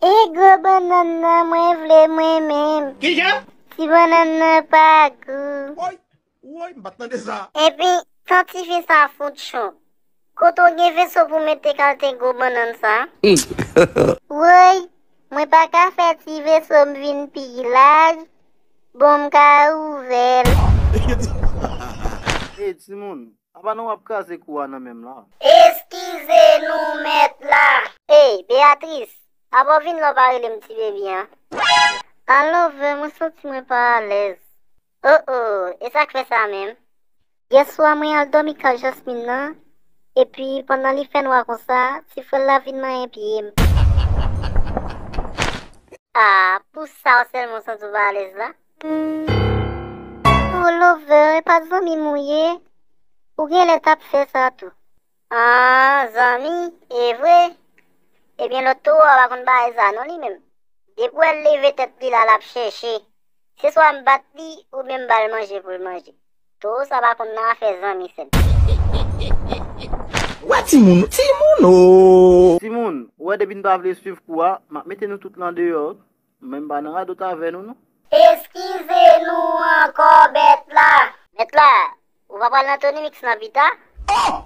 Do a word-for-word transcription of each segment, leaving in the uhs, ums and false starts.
E gwo bannann nan mwen vle mwen menm. Kijan? Ti bannann nan pa gou. Woy, woy, m pa t tande sa. Epi, tan tifi sa foutchon. Kote w gen veso pou mete kalte gwo bannann sa? Woy, mwen pa ka fè ti veso m vin pi laj, bon m ka ouvè l. Ey, timoun, apa nou ap kraze kou a nan men m la? Eskize nou, mèt la. Ey, Beatrice, apa w vin la w pa rele m ti bebi an? Alove, mwen santi mwen pa alèz. Oh, oh, e sa k fè sa menm? Yèswa mwen al dòmi kay Jasmine nan, epi pandan li fè nwa konsa, ti frè l la vin manyen pye m. Ah, pou sa w sèlman w santi w pa alèz la? Oh, Lover, e pa zanmi m ou ye? Ou genlè t ap fè sa tou. Ah, zanmi, e vre? Ebyen, lòt towo a pa konn bagay sa non li menm. Depi w wè l leve tèt li la, l ap chèche. Se swa m bat li, oubyen m ba l manje pou l manje. Towo sa pa konn nan afè zanmi sèl. Wè timoun, timoun o! Timoun, ou wè depi n pa vle swiv kou a, m ap mete nou tout lan deyò. Mwen m pa nan radot avè nou non. Eskize nou ankò, bèt la. Mèt la, ou pa pral nan Tony Mix nan pita? Oh!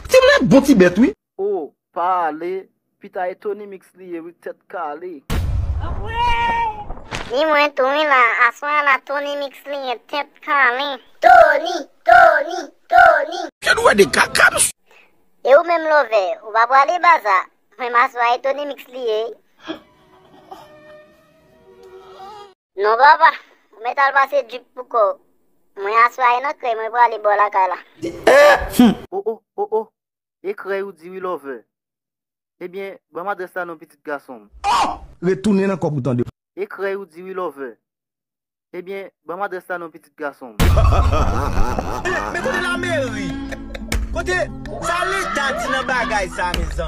Timoun e bon ti bèt wi. Oh, pa ale, pita e Tony Mix li ye wi, tèt kale. Ni mwen tou wi la, aswè a la Tony Mix li ye, tèt kale. Tony, Tony, Tony. Kè nou wè de kaka, mesye. E ou menm Lover, ou pa prale baza? Mwen m aswè a e Tony Mix li ye. Non papa, ou mèt al pase drip pou kò w. Mwen aswè a e nan krèy mwen prale bò lakay la. Oh, oh, oh, oh. E krèy ou di wi Lover. Ebyen, ban m adrès la non pitit gason m. Oh! Retounen nan kòb ou tande. E krèy ou di wi Lover. Ebyen, ban m adrès la non pitit gason m. Men kote lameri? Kote sa leta di nan bagay sa mezanmi?